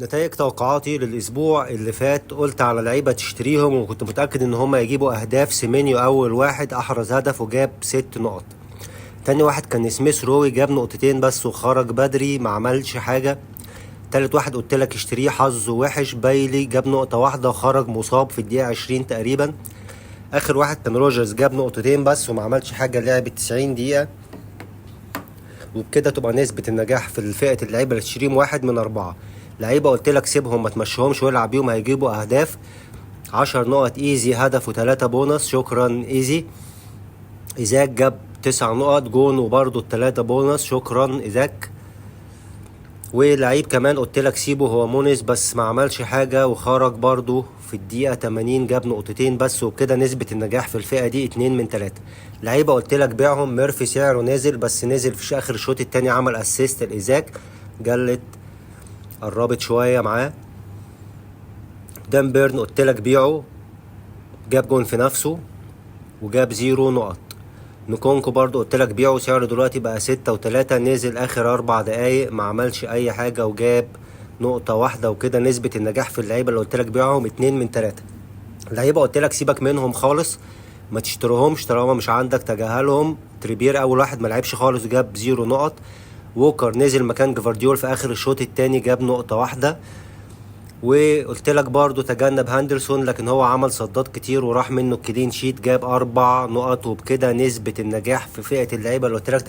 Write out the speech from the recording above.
نتائج توقعاتي للاسبوع اللي فات، قلت على لعيبة تشتريهم وكنت متاكد ان هم يجيبوا اهداف. سيمينيو اول واحد احرز هدف وجاب 6 نقط. تاني واحد كان سميث روي، جاب نقطتين بس وخرج بدري، ما عملش حاجه. تالت واحد قلت لك اشتريه، حظه وحش، بايلي جاب نقطة واحدة وخرج مصاب في الدقيقة 20 تقريبا. اخر واحد كان روجرز، جاب نقطتين بس وما عملش حاجه، لعب 90 دقيقه. وبكده تبقى نسبة النجاح في فئة اللعيبة اللي تشتريهم 1 من 4. لعيبة قلت لك سيبهم ما تمشيهمش والعب بيهم هيجيبوا أهداف، 10 نقط easy، هدف وتلاتة بونص، شكرا easy. إيزاك جاب 9 نقط، جون وبرضه التلاتة بونص، شكرا إيزاك. ولعيب كمان قلت لك سيبه هو مونيز، بس ما عملش حاجة وخرج برضه في الدقيقة 80، جاب نقطتين بس. وبكده نسبة النجاح في الفئة دي 2 من 3. لعيبة قلت لك بيعهم، ميرفي سعره نازل، بس نزل في آخر الشوط التاني عمل assist لإيزاك، جلت قربت شوية معاه. دان بيرن قلت لك بيعه، جاب جون في نفسه وجاب 0 نقط. نكونكو برضو قلت لك بيعه، سعره دلوقتي بقى 6.3، نزل اخر 4 دقايق ما عملش اي حاجة وجاب نقطة واحدة. وكده نسبة النجاح في اللعيبة اللي قلت لك بيعهم 2 من 3. لعيبة قلت لك سيبك منهم خالص، ما تشتريهمش طالما مش عندك، تجاهلهم. تريبير اول واحد ما لعبش خالص، جاب 0 نقط. ووكر نزل مكان جفارديول في اخر الشوط التاني، جاب نقطة واحدة. وقلت لك برضو تجنب هاندرسون، لكن هو عمل صدات كتير وراح منه ال clean sheet، جاب 4 نقط. وبكده نسبة النجاح في فئة اللعيبة اللي قلت لك